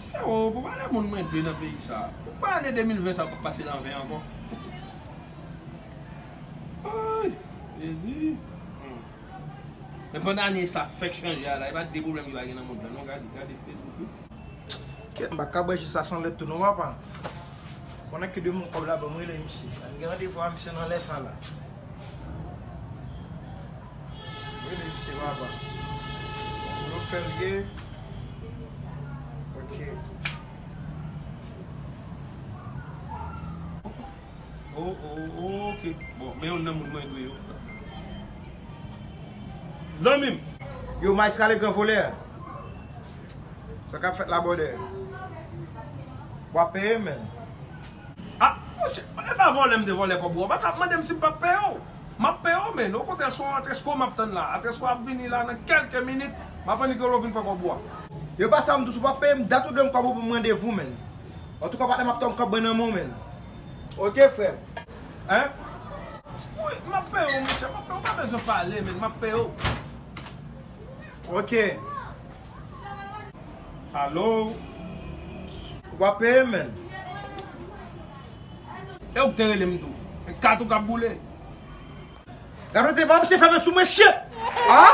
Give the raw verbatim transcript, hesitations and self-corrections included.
Sa ou pou pale moun mwen dwe nan peyi sa. Ou pa ane de mil ven sa pa pase nan ven ankò. Ay, Jezi. Hmm. Men pandan ane sa fèk chanje a la, e pa de pwoblèm ki pa gen nan mond lan non, gade, gade Facebook wi. Kèt, m pa ka bwè ji sa san lèt tou non papa. Konnen ki de moun kòb la ban m rele misye. Ann gen randevou a misye nan lè sa la. Rele misye papa. Yo fè l ye. Ok. Oh, oh, oh, ok. Bon, men youn nan moun mwen dwe yo. Zanmi m. Yo, Maestro Legrand volè. Sa k ap fèt la, brother? W ap peye, man. Ah, monchè, e pa vòlè m te vòlè kòb ou a. Ou pa ka ap mande m si m p ap peye w. M ap peye w, man. Okontrè, se yon Atresko m ap tann la. Atresko ap vini la nan kèlke minit. M ap annik rele w vin pran kòb ou a. Yo, pa sa m di w, si w p ap peye m, dat ou dwe m kòb ou pou m randevou, man. Antouka, patnè, m ap tann kòb mwen nan men w, man. Ok, frè m. Hein? Wi, m ap peye w, monchè. M ap peye w. Ou pa bezwen pale, man. M ap peye w. Ok. Alo? W ap peye, man. E ou ki te rele m tou. E kat ou k ap boule. Gade, te pa misye fèmen sou mwen, shit! Ah?